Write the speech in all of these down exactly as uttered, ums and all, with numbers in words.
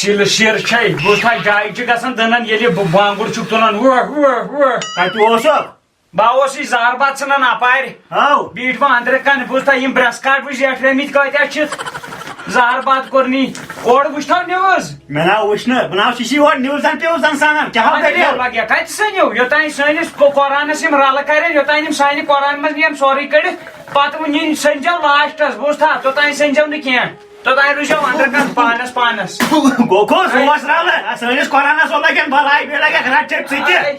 دِلہٕ شِر چھے، بوٗزتھا، جایہِ چھِ گژھان دٕنن، ییٚلہِ بہٕ بانگُر چھُکھ تُلان، وُہ، وُہ، وُہ۔ کتہِ اوسُکھ؟ بہٕ اوسُے زہر باد ژھٕنان اپارِ۔ ہاو۔ بیٖٹھ بہٕ أنٛدرٕ کنہِ، بوٗزتھا، یِم برٛس کاٹ وٕچھ زیٹھرٲمٕتۍ کۭتیاہ چھِتھ۔ زہر باد کوٚرنی۔ اورٕ وٕچھتھو نِوٕز۔ مےٚ ناو وٕچھ نہٕ، بہٕ ناو چھُس یور نِوزن پیوزن سنان، کیٛاہ ہاو اَدٕ کٔرِو؟ یہِ لگہِ، کتہِ سٔنِو؟ یوٚتام سٲنِس قۄ-، قرآنس یِم رلہٕ کرن، یوٚتام یِم سانہِ قرآن منٛز نِن سورُے کٔڑِتھ، پتہٕ نِن سٔنۍزیو لاسٹس، بوٗزتھا، توٚتام سٔنۍزیو نہٕ کینٛہہ۔ توٚتام روٗزیو أنٛدرٕ کَنہِ پانَس پانَس۔ گوٚو کھوٚو، سُہ اوس رَلہٕ۔ آ، سٲنِس قرآنَس اوس لَگان بَلاے، بیٚیہِ لَگَکھ رَٹھ چھَکھ ژٕ تہِ۔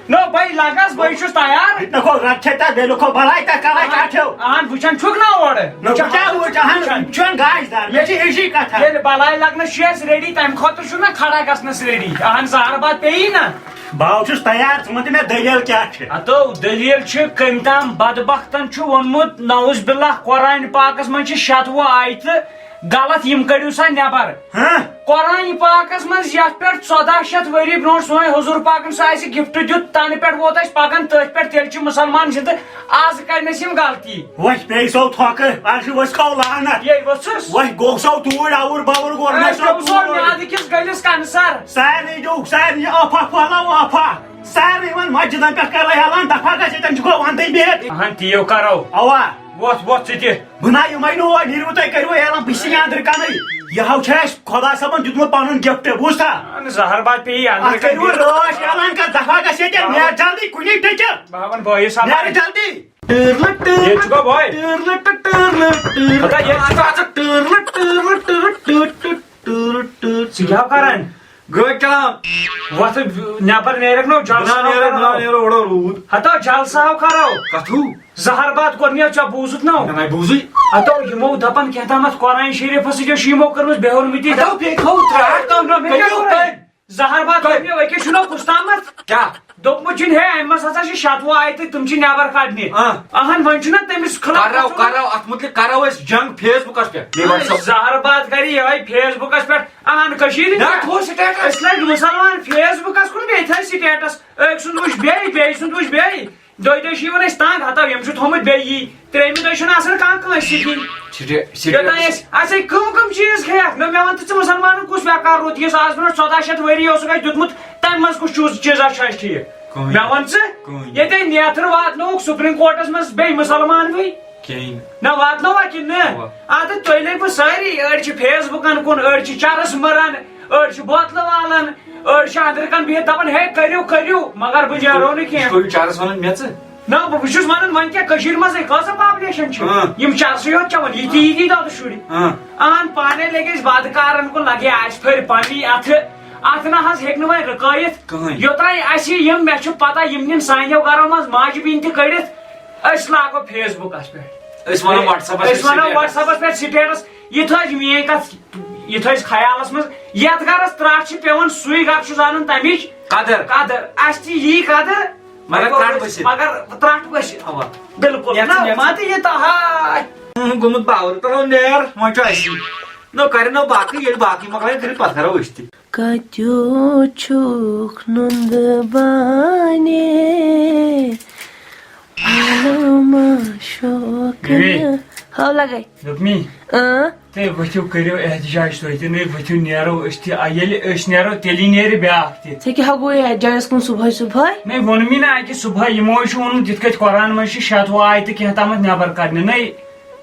نہ، بَے لَگَس، بَے چھُس تیار۔ نہ کھوٚو، رَٹھ چھَکھ تَتھ، بیٚیہِ لُکھو بَلاے تَتھ کَلاے کَٹھیو۔ اَہَن، وٕچھان چھُکھ نہ اورٕ؟ نہ، وٕچھان وٕچھان، وٕچھان۔ وٕچھان گاش دار، مےٚ چھِ ہِشی کَتھا۔ ییٚلہِ بَلاے لَگنَس چھِ أسۍ ریڈی، تَمہِ خٲطرٕ چھُنہ کھڑا گژھنَس ریڈی۔ اَہَن، زہر باد پیٚیی نہ۔ بہٕ ہاو چھُس تیار، ژٕ وَن تہٕ مےٚ دٔلیٖل کیٛاہ چھِ؟ ہتو، دٔلیٖل چھِ، کٔمۍ تام بدبختن چھُ ووٚنمُت، نعوذ باللہ، قرآن پاکس منٛز چھِ شتوُہ آیتہٕ غلط، یِم کٔڑِو سا نٮ۪بر۔ ہاں؟ قرآن پاکس منٛز یتھ پٮ۪ٹھ ژۄداہ شیٚتھ ؤری برونٛٹھ سون حضور پاکن سُہ اسہِ گفٹ دیُت، تنہٕ پٮ۪ٹھ ووت اسہِ پکان تٔتھۍ پٮ۪ٹھ، تیٚلہِ چھِ مسلمان زندٕ، از کڑِ نہٕ اسہِ یِم غلطی۔ وۄتھ پیٚیہِ سو تھۄکہٕ، از چھُ ؤسۍ کھو لعنت۔ یے ؤژھٕس۔ وۄتھ گوٚو سو توٗرۍ، آوُر باوُر گوٚو مےٚ از سو پیوٚو سو توٗرۍ۔ میادٕ کِس گٔلِس کنہٕ سر۔ سارنٕے دیُت، سارنٕے آفا پھٔہلاو آفا۔ سارنٕے وَن مسجدن پٮ۪ٹھ کَرو اعلان، دفعہ گژھ ییٚتٮ۪ن چھُ گوٚو وَندٕے بِہِتھ۔ اہن تی یو کرو۔ اوا۔ وۄتھ، وۄتھ ژٕ تہِ۔ بہٕ نا یِمے نہٕ اور، نیٖرِو تُہۍ، کٔرِو اعلان، بہٕ چھُس یہِ أنٛدرٕ کَنٕے۔ یہِ ہاو چھُ اَسہِ خۄدا صٲبن دیُتمُت پَنُن gift، بوٗزتھا؟ اہن زہر باد پیٚیہِ اَتھ اَنٛدرٕ کٔرِو کَنہِ۔ رٲچھ اعلان کَر، دفعہ گژھ ییٚتٮ۪ن، نیر جلدی کُنی ٹِکہِ۔ بہٕ ہاوَن بٲیِس نیر سَپٲرۍ۔ جلدی۔ ییٚتہِ چھُکھا بٲے؟ ہتا ییٚتہِ چھُکھا ژٕ؟ ژٕ کیٛاہ کران؟ گٲڑۍ چلاوان۔ وۄتھ نٮ۪بر نیرکھ نو، جلسہٕ بہٕ نا ہاو نیرٕ، کرو بہٕ نا ہاو۔ نیرٕ، اورٕ روٗد۔ ہتو جلسہٕ ہاو کرو۔ کتھوٗ؟ زہر باد کوٚر مےٚ، ژےٚ بوٗزُتھ نو؟ مےٚ نَے بوٗزٕے۔ ہتو یِمو دپان کیٛاہ تامتھ قرآن شریفس سۭتۍ چھِ یِمو کٔرمٕژ بے حرمتی۔ ہتو بیٚیہِ تھوٚو ترٛٹھ۔ ہتو نو مےٚ کیٛاہ کٔرِو کوٚر؟ تۄہہِ؟ زہر باد کوٚر مےٚ، أکِس چھُنہ کُستامتھ۔ کیٛاہ؟ دوٚپمُت چھُنہٕ ہے، اَمہِ منٛز ہسا چھِ شتوُہ آیتہٕ، تِم چھِ نٮ۪بر کڑنہِ۔ آ۔ اہن، وۄنۍ چھُنہ تٔمِس خلاف کرو، گژھُن۔ کرو، اتھ مُتعلق کرو أسۍ جنگ Facebook-س پٮ۪ٹھ۔ بیٚیہِ WhatsApp۔ زہر باد کرِ یِہوٚے Facebook-س پٮ۪ٹھ۔ اہن، کٔشیٖرِ نہ، تھوٚو status۔ أسۍ لٔگۍ مُسلمان Facebook-س کُن، بیٚیہِ تھٲے status۔ أکۍ سُنٛد وٕچھ بیٚیہِ، بیٚیہِ سُنٛد وٕچھ بیٚیہِ۔ دۄیہِ دۄہہِ چھِ یِوان أسۍ تنٛگ، ہتو یِم چھِ تھوٚمُت بیٚیہِ یی۔ ترٛیٚیِمہِ دۄہہِ چھُنہٕ آسان کانٛہہ کٲنٛسہِ سۭتی۔ سٹے-، سٹیٹس۔ یوٚتام أسۍ، اَسے کٕم کٕم چیٖز کھیٚیَکھ؟ نہ مےٚ وَن تہٕ ژٕ مُسلمانَن کُس ویٚقار روٗد؟ یُس آز برونٛٹھ ژۄداہ شیٚتھ ؤری اوسُکھ اَسہِ دیُتمُت، تَمہِ منٛز کُس چیٖز، چیٖزا چھُ اَسہِ ٹھیٖک؟ کٕہٕنۍ۔ مےٚ وَن ژٕ، کٕہٕنۍ۔ ییٚتہِ نیتھٕر واتنووُکھ سُپریٖم کورٹَس منٛز بیٚیہِ مُسلمانوٕے۔ کِہیٖنۍ۔ نہ واتنووا کِنہٕ نہ؟ اَوا۔ اَدٕ تُہۍ لٔگِو سٲری، أڑۍ چھِ Facebook-ن کُن، أڑۍ چھِ چرس مَران، أڑۍ چھِ بوتلہٕ والان، أڑۍ چھِ أنٛدرٕ کَن بِہِتھ دَپان، "ہے، کٔرِو، کٔرِو"، مگر بہٕ نیرو نہٕ کینٛہہ۔ تُہۍ چھِو چرس وَنان مےٚ ژٕ؟ نہ، بہٕ، بہٕ چھُس وَنان، وۄنۍ کیٛاہ کٔشیٖرِ منٛزٕے کۭژاہ population چھِ؟ اۭں۔ یِم چرسٕے یوت چٮ۪وان، یِتی، یِتی دۄدٕ شُرۍ۔ اۭں۔ اَہَن، پانَے لٔگۍ أسۍ بَدکارَن کُن، لَگے آسہِ پھٔرۍ پَنی اَتھٕ۔ اَتھ نہ حظ ہیٚکہِ نہٕ وۄنۍ رُکٲیِتھ۔ کٕہٕنۍ۔ یوٚتام اَسہِ یِم، مےٚ چھُ پَتہ، یِم نِن سانیو گَرو منٛز ماجہِ بیٚنہِ تہِ کٔڑِتھ، أسۍ لاگو Facebook-س پٮ۪ٹھ۔ أسۍ وَنو ہے، WhatsApp-س أسۍ پٮ۪ٹھ وَنو status۔ WhatsApp-س پٮ۪ٹھ status۔ یہِ تھٲوزِ میٛٲنۍ کَتھ، یہِ تھٲوزِ خیالَس منٛز۔ یَتھ گَرَس ترٛٹھ چھِ پٮ۪وان، سُے گَرٕ چھُ زانان تَمِچ قدر۔ قدر۔ اَسہِ تہِ یی قدر۔ مگر ترٛٹھ ؤسِتھ۔ مگر ترٛٹھ ؤسِتھ۔ اَوا۔ بِلکُل۔ یَتھ نہ، چھِ، یَتھ ما چھِ۔ تہِ یہِ تہٕ ہاے۔ اۭں، گوٚمُت باورٕ تہٕ ہو نیر، وۄنۍ چھُ اَسی۔ نہ، کَرِ نہ باقٕے، ییٚلہِ باقٕے مۄکلایہِ کٔرِتھ، پَتہٕ کَرو أسۍ تہِ۔ کتیو چھُکھ نُندٕ بانہِ علامہ شوقہٕ؟ بیبی۔ ہو لگے۔ دوٚپمی؟ اۭں۔ تُہۍ ؤتھِو، کٔرِو احتجاج تُہۍ تہِ، نَے ؤتھِو، نیرو أسۍ تہِ۔ آ، ییٚلہِ أسۍ نیرو، تیٚلی نیرِ بیٛاکھ تہِ۔ ژےٚ کیٛاہ ہا گوٚو احتجاجس کُن صُبحٲے صُبحٲے؟ نَے، ووٚن مےٚ نا اَکہِ صُبحٲے، یِمو ہے چھُ ووٚنمُت، یِتھ کٔٹھۍ قرآن منٛز چھِ شتوُہ آیتہٕ کینٛہہ تامَتھ نٮ۪بر کَڑنہِ۔ نَے،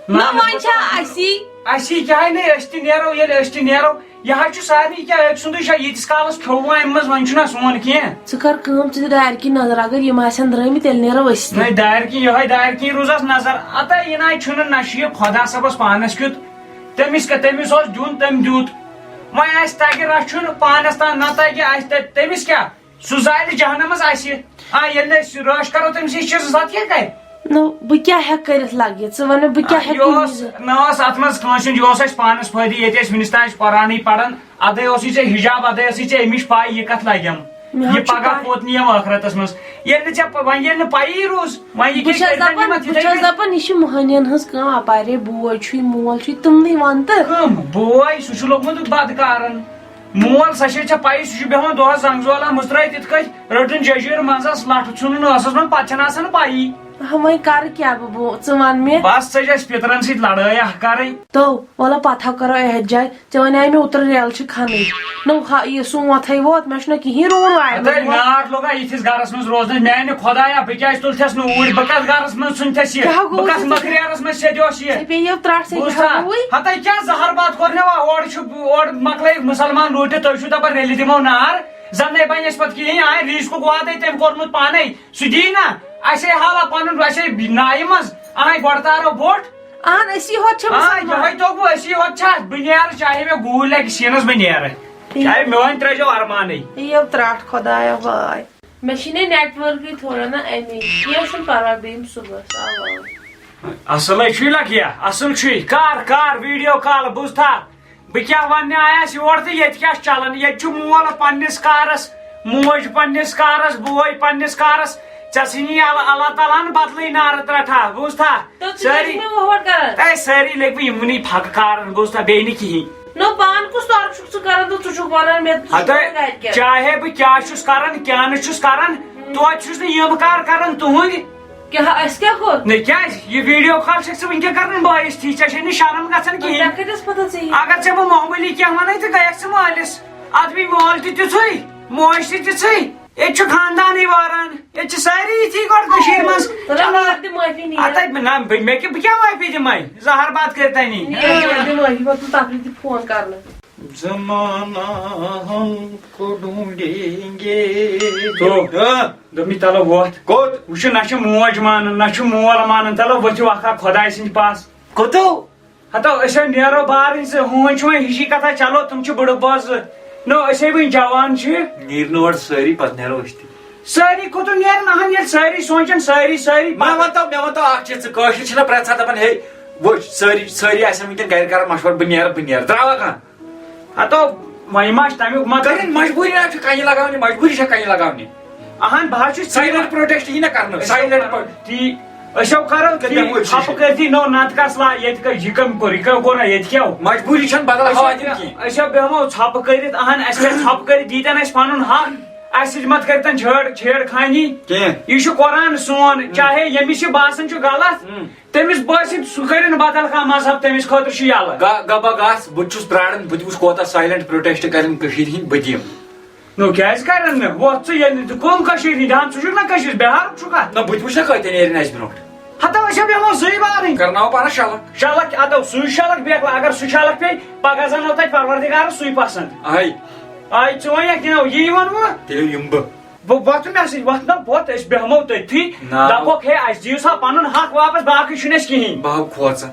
نہ، وۄنۍ چھا اَسی؟ اَسی کیٛاہ ہے، نَے، أسۍ تہِ نیرو، ییٚلہِ أسۍ تہِ نیرو، یہِ حظ چھُ سارنٕے کیٛاہ، أکۍ سُنٛدُے چھا، ییٖتِس کالس کھیوٚو وۄنۍ اَمہِ منٛز، وۄنۍ چھُنہ سون کینٛہہ۔ ژٕ کر کٲم، ژٕ دِ دارِ کِنۍ نظر، اگر یِم آسن درٛٲمٕتۍ، تیٚلہِ نیرو أسۍ تہِ۔ نَے، دارِ کِنۍ، یِہوٚے دارِ کِنۍ روٗزس نظر۔ اَتَے یہِ نَے چھُنہٕ، نہ چھُ یہِ خۄدا صٲبس پانس کیُتھ۔ تٔمِس کیٛاہ، تٔمِس اوس دیُن، تٔمۍ دیُت۔ وۄنۍ آسہِ تَگہِ رَچھُن پانس تام، نہ تَگہِ آسہِ تَتہِ، تٔمِس کیٛاہ؟ سُہ زالہِ جہنمس اَسہِ۔ آ، ییٚلہِ نہٕ أسۍ رٲچھ کرو تٔمِس، یہِ چھِ زٕ ساس کیٛاہ کرِ؟ نو، بہٕ کیٛاہ ہٮ۪کہٕ کٔرِتھ لگہِ؟ ژٕ وَن مےٚ، بہٕ کیٛاہ آ، ہٮ۪کہٕ یہِ اوس، کٔرِتھ؟ نہ اوس اَتھ منٛز کٲنٛسہِ ہُنٛد، یہِ اوس اَسہِ پانَس فٲیدٕ۔ ییٚتہِ ٲسۍ وٕنِس تام أسۍ قرآنٕے پَران، اَدَے اوسُے ژےٚ حِجاب، اَدَے ٲسٕے ژےٚ اَمِچ پَے، یہِ کَتھ لَگٮ۪م؟ مےٚ حظ یہِ چھِ پَگاہ پَے۔ کوٚت نِیَم ٲخرَتَس منٛز؟ ییٚلہِ نہٕ ژےٚ پَ-، وۄنۍ ییٚلہِ نہٕ پَیی روٗز، وۄنۍ یہِ بہٕ کیٛاہ چھَس کٔرۍ تَن دَپان، یِم اَتھ بہٕ یِتھَے چھَس کٔنۍ؟ دَپان، یہِ چھِ مٔہنِیَن ہٕنٛز کٲم، اَپارے بوے چھُے، مول چھُے، تِمنٕے وَن تہٕ۔ کٕم؟ بوے، سُہ چھُ لوٚگمُت بَدکارَن۔ مول، سۄ چھے ژےٚ پَیی، سُہ چھُ بیٚہوان دۄہَس زنٛگہٕ زولہ مُژرٲیِتھ یِتھ کٔٹھۍ، رٔٹٕن جٔجیٖر منٛزَس لَٹھ ژھُنُن ٲسَس منٛز، پَتہٕ چھَنہٕ آسان پَیی۔ ہا، وۄنۍ کَرٕ کیٛاہ بہٕ، بہٕ، ژٕ وَن مےٚ۔ بس ژےٚ چھِ اَسہِ پِترَن سۭتۍ لڑٲے اَکھ کَرٕنۍ۔ تو وَلہٕ پَتہٕ ہا کَرو یَتھ جایہِ، ژےٚ وَنے مےٚ اوترٕ ریلہٕ چھِ کھَنٕنۍ۔ نو ہا، یہِ سونٛتھ ہے ووت، مےٚ چھُنہ کِہیٖنۍ روٗن وایَن ہَتَے منٛز ووت۔ نار لوٚگا یِتھِس گَرَس منٛز روزنَس۔ میٛانہِ خۄدایا، بہٕ کیٛازِ تُلتھَس نہٕ اوٗرۍ؟ بہٕ کَتھ گَرَس منٛز ژھُنتھَس یہِ؟ کیٛاہ گوٚو بہٕ کَتھ ژےٚ؟ مٔکریرَس منٛز سیٚدیوس یہِ؟ ژےٚ پیٚیہِ یَو ترٛٹھ، ژےٚ بوٗزتھا؟ کیٛاہ گوٚوُے؟ ہَتَے کیٛاہ زَہر باد کوٚر مےٚ وۄنۍ؟ اورٕ چھُ، اورٕ مۄکلٲیِکھ مُسلمان لوٗٹِتھ، تُہۍ چھُو دَپان ریلہِ دِمو نار؟ زَن نے بَنہِ اَسہِ پَتہٕ کِہیٖنۍ، آے رِزقُک وعدَے تٔمۍ کوٚرمُت پانَے۔ سُہ دی نا، اسے حالا پنُن، اسے نایہِ منٛز، آے گۄڈٕ تارو بوٚٹھ۔ اہن، أسی ہوت چھِ آ، مُسلمان۔ یِہوٚے توٚگ وۄنۍ، أسی ہوت چھِ اتھ۔ بہٕ نیرٕ، چاہے مےٚ گوٗلۍ لگہِ سیٖنس، بہٕ نیرٕ۔ تی۔ چاہے میٲنۍ ترٲیزیو ارمانٕے۔ یِیو ترٛٹھ خۄدایا واے۔ مےٚ چھِنہٕ networkٕے تھوڑا نا اَمی۔ کینٛہہ چھُنہٕ پرواے، بہٕ یِمہٕ صُبحس۔ اَوا، اَوا۔ اصلٕے چھُے لگیا، اصل چھُے۔ کر، کر video call، بوٗزتھا؟ بہٕ کیٛاہ وننہِ آیس یور تہٕ ییٚتہِ کیٛاہ چھُ چلان؟ ییٚتہِ چھُ مول پننِس کارس، موج پننِس کارس، بوے پننِس کارس۔ ژےٚ ژھٕنی اللہ، اللہ تعالیٰ ہن بدلٕے نارٕ ترٛٹھا، بوٗزتھا؟ تہٕ ژٕ کیٛازِ سٲری، چھُکھ مےٚ وۄہوٹ کران؟ اے، سٲری لٔگۍ وۄنۍ یِمنٕے پھکہٕ کارن، بوٗزتھا؟ بیٚیہِ نہٕ کِہیٖنۍ۔ نو، پانہٕ کُس طرف چھُکھ ژٕ کران تہٕ ژٕ چھُکھ ونان مےٚ ژٕ چھُکھ ہتے، کران گرِ کیٛاہ؟ چاہے بہٕ کیٛاہ چھُس کران، کیٛاہ نہٕ چھُس کران، توتہِ چھُس نہٕ یِم کار کران تُہٕنٛدۍ۔ کیٛاہ، اَسہِ کیٛاہ کوٚر؟ نہ کیٛازِ؟ یہِ video call چھَکھ ژٕ وٕنکٮ۪ن کران بٲیِس تھی، ژےٚ چھے نہٕ شرم گژھان کِہیٖنۍ۔ مےٚ کَتہِ ٲس پَتہ ژےٚ یہِ؟ اگر ژےٚ بہٕ معموٗلی کینٛہہ وَنَے تہٕ گٔیَکھ ژٕ مٲلِس۔ اَدٕ بیٚیہِ مول تہِ تِژھُے، موج تہِ تِژھٕے۔ ییٚتہِ چھُ خاندانٕے واران، ییٚتہِ چھِ سٲری یِتھی گۄڈٕ کٔشیٖرِ منٛز۔ تُلُن چلو۔ وارٕ تہِ معٲفی نیر۔ اَدٕ نہ، بہٕ، مےٚ کیٛاہ، بہٕ کیٛاہ معٲفی دِمَے؟ زہر باد کٔرۍ تَنی۔ نیر وارٕ تہِ معٲفی، پَتہٕ تُل تَفریٖح تہِ فون کَرنہٕ۔ زمانہ ہم کو ڈھونڈیں گے۔ تو۔ ہاں۔ دوٚپمَے، تَلو وۄتھ۔ کوٚت؟ وٕچھِو، نہ چھِ موج مانان، نہ چھُ مول مانان۔ تَلو ؤتھِو اَکھ اَکھ خۄداے سٕنٛدِ پاس۔ کوٚتو؟ ہتو، أسۍ ہے نیرو بارٕنۍ زٕ، ہوٗنۍ چھِ وۄنۍ ہِشی کتھا، چلو تِم چھِ بٕڈٕ بوز زٕ۔ نو، أسۍ ہے وٕنہِ جوان چھِ۔ نیٖرِو نہٕ اورٕ سٲری، پتہٕ نیرو أسۍ تہِ۔ سٲری کوٚتُن نیرن؟ اہن، ییٚلہِ سٲری سونٛچن، سٲری، سٲری مےٚ پتہٕ۔ ونتو، مےٚ ونتو اکھ چیٖز، ژٕ کٲشِرۍ چھِنہ پرٛٮ۪تھ ساتہٕ دپان، ہے، وٕچھ، سٲری، سٲری آسن وٕنکیٚن گرِ کران مشورٕ، بہٕ نیرٕ، بہٕ نیرٕ، درٛاوا کانٛہہ؟ ہتو، وۄنۍ ما چھِ تمیُک مطلب؟ کٔرِن مجبوٗری نا چھِ کنہِ لگاونہِ، مجبوٗری چھےٚ کنہِ لگاونہِ۔ اہن، بہٕ حظ چھُس silent protest یی نہ کرنہٕ، أسۍ silent چھِ pro- تی، أسۍ چھِ کرو کٔرِتھ تی، بیٚہمو أسۍ ژھۄپہٕ نِش۔ کٔرِتھ تی، نو نتہٕ کس لا، ییٚتہِ کٔر، یہِ کٔم کوٚر، یہِ کٔم کوٚر نا، ییٚتہِ کیٛاہ ہو؟ مجبوٗری چھَنہٕ بدل أسۍ ہوا چھِ دِنۍ کینٛہہ۔ أسۍ چھِ بیٚہمو ژھۄپہٕ کٔرِتھ، اہن، اَسہِ پَزِ ژھۄپہٕ کٔرِتھ، دی تن اَسہِ پَنُن حق، اَسہِ سۭتۍ مت کٔرۍ تن چھیڑ، چھیڑ خانی۔ کینٛہہ۔ یہِ چھُ قرآن سون، چاہے ییٚمِس یہِ باسان چھُ غلط، ہُم۔ تٔمِس باسہِ سُہ کٔرِن بدل کانٛہہ مذہب، تٔمِس خٲطرٕ چھُ یَلہٕ۔ گا-، گبا گژھ، بہٕ تہِ چھُس پرٛاران، بہٕ تہِ وٕچھ کوتاہ silent protest کَرن کٔشیٖرِ ہِنٛدۍ، بہٕ تہِ یِمہٕ۔ نو کیٛازِ کَرن نہٕ؟ وۄتھ ژٕ ییٚلہِ نہٕ ژٕ کٕم کٔشیٖرِ ہِنٛدۍ، اَہَن ژٕ چھُکھ نہ کٔشیٖرِ، بِہارُک چھُکھ اَتھ۔ نہ، بہٕ تہِ وٕچھ نہ کۭتیٛاہ نیرن اَسہِ برونٛٹھ۔ ہَتو أسۍ ہا بیٚہمو زٕے بارٕنۍ۔ کرناوو پانَس شلک۔ شلک، اَدٕ سُے شلک بیٚہہ، اگر سُہ شلک پیٚیہِ، پگاہ زَن آو تَتہِ پروردگارَس سُے پسنٛد۔ آے۔ آے ژٕ وَنکھ، نو، یی وَنہٕ بہٕ۔ تیٚلہِ یِمہٕ بہٕ۔ بہٕ وۄتھٕ مےٚ سۭتۍ، وۄتھ نہ وۄتھ، أسۍ بیٚہمو تٔتھی۔ نہ۔ دَپوکھ، ہے، اَسہِ دِیِو سا پَنُن حق واپس، باقٕے چھُنہٕ اَسہِ کِہیٖنۍ۔ بہٕ ہاو کھوژان۔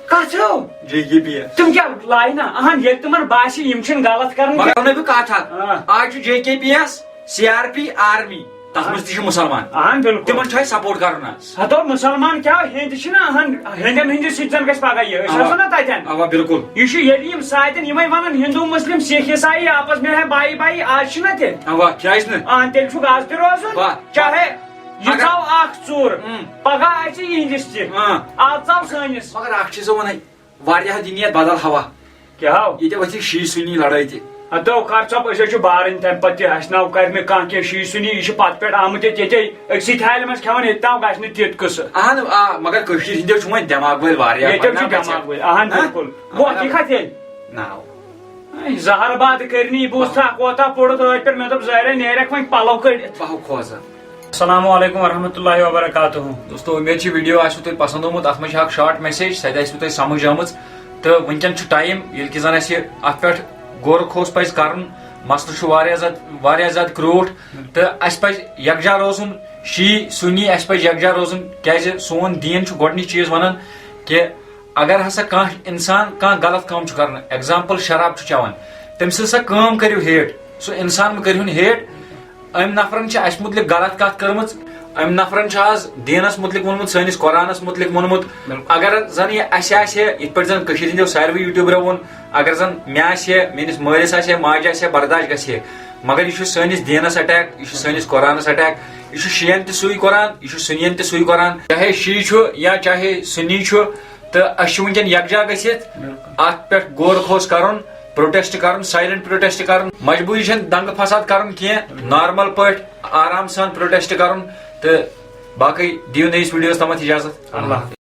کَتھ ہیوٚو؟ J K P S. تِم کیٛاہ لایہِ نہ؟ اَہَن، ییٚلہِ تِمَن باسہِ یِم چھِنہٕ غلط کَران مگر کینٛہہ۔ وَنو بہٕ کَتھ اَکھ۔ آ۔ آز چھُ J K P S, C R P, army, تَتھ منٛز تہِ چھِ مُسلمان۔ اَہَن، بِلکُل۔ تِمَن چھُ اَسہِ support کَرُن آز۔ ہَتو مُسلمان کیٛاہ، ہِنٛدۍ چھِنہ، اَہَن، ہِنٛدٮ۪ن ہِنٛدِس سۭتۍ زَن گژھِ پَگاہ یہِ۔ أسۍ اَوا۔ آسو نہ تَتٮ۪ن۔ اَوا، بِلکُل۔ یہِ چھُ ییٚلہِ یِم ساتٮ۪ن یِمَے وَنان، ہِندوٗ مُسلِم سِکھ عیٖسائی آپس میں ہے بھائی بھائی، آز چھِنہ تیٚلہِ۔ اَوا، کیٛازِ نہٕ؟ آ، تیٚلہِ چھُکھ آز تہِ روزُن۔ واہ۔ چاہے یہِ اگر تھاو اکھ ژوٗر، اۭں۔ پگاہ آسہِ یِہنٛدِس تہِ۔ اۭں۔ آز ژاو سٲنِس۔ مگر اکھ چیٖز وَنَے، واریاہ دِنۍ یَتھ بدل ہوا۔ کیٛاہ ہاو؟ ییٚتہِ ؤتھِ شی سُنی لڑٲے تہِ۔ ہتو کر ژھۄپ، أسۍ حظ چھِ بارٕنۍ تَمہِ پتہٕ تہِ، اَسہِ ناو کرِ نہٕ کانٛہہ کینٛہہ، شی سُنی، یہِ چھِ پتہٕ پٮ۪ٹھ آمُت ییٚتہِ، ییٚتے أکسٕے تھالہِ منٛز کھٮ۪وان، ییٚتہِ تام گژھِ نہٕ تیُتھ قٕصہٕ۔ اہن آ، مگر کٔشیٖرِ ہِنٛدیو چھُ وۄنۍ دٮ۪ماغ وٲلۍ واریاہ، ییٚتیو وۄنۍ چھِ ما گژھِ؟ دٮ۪ماغ وٲلۍ، اہن ہہ؟ بِلکُل۔ وۄتھ یہِ کھا تیٚلہِ؟ ناو۔ اے، زہر باد کٔرنی، بہٕ اوسُس تھا-، کوتاہ پوٚرُتھ أتھۍ پٮ۪ٹھ، مےٚ دوٚپ، ظٲہرہ نیرٮ۪کھ وۄنۍ پَلو کٔڑِتھ۔ بہٕ ہاو کھوژان۔ السلام علیکم ورحمۃ اللہ وبرکاتہ۔ دوستو، اُمید چھِ video آسِوٕ تۄہہِ پسنٛد آمُت، اَتھ منٛز چھِ اکھ short message، سۄ تہِ آسِوٕ تۄہہِ سمجھ آمٕژ۔ تہٕ وٕنکٮ۪ن چھُ time، ییٚلہِ کہِ زن اَسہِ اَتھ پٮ۪ٹھ غور و خوض پَزِ کَرُن۔ مسلہٕ چھُ واریاہ زیادٕ، واریاہ زیادٕ کرٛوٗٹھ، تہٕ اَسہِ پَزِ یکجا روزُن، شی سُنی، اَسہِ پَزِ یکجا روزُن، کیٛازِ سون دیٖن چھُ گۄڈٕنِچ چیٖز وَنان کہِ اگر ہسا کانٛہہ انسان کانٛہہ غلط کٲم چھُ کران، example شراب چھُ چٮ۪وان، تٔمۍ سٕنٛز سۄ کٲم کٔرِو hate، سُہ انسان مہٕ کٔرِہُن hate۔ أمۍ نفرن چھِ اَسہِ مُتعلق غلط کتھ کٔرمٕژ، أمۍ نفرن چھِ آز دیٖنس مُتعلق ووٚنمُت، سٲنِس قرآنس مُتعلق ووٚنمُت۔ بِلکُل۔ اگر زن یہِ اَسہِ آسہِ ہے، یِتھ پٲٹھۍ زن کٔشیٖرِ ہٕنٛدیو ساروٕے YouTuberو ووٚن، اگر زن مےٚ آسہِ ہے، میٲنِس مٲلِس آسہِ ہے، ماجہِ آسہِ ہے، برداش گژھِ ہے، مگر یہِ چھُ سٲنِس دیٖنس attack، یہِ چھُ سٲنِس قرآنس attack، یہِ چھُ شیعن تہِ سُے قرآن، یہِ چھُ سُنین تہِ سُے قرآن، چاہے شیعہ چھُ یا چاہے سُنی چھُ، تہٕ أسۍ چھِ وٕنکیٚن یکجا گٔژھِتھ بِلکُل۔ اتھ پٮ۪ٹھ غور خوض کرُن، protest کرُن، silent protest کرُن۔ مجبوٗری چھنہٕ دنگہٕ فساد کرُن کینٛہہ، بِلکُل۔ Normal پٲٹھۍ آرام سان protest کرُن۔ تہٕ باقٕے دِیِو نٔیِس ویٖڈیوَس تامَتھ اِجازت۔ اللہ حافظ۔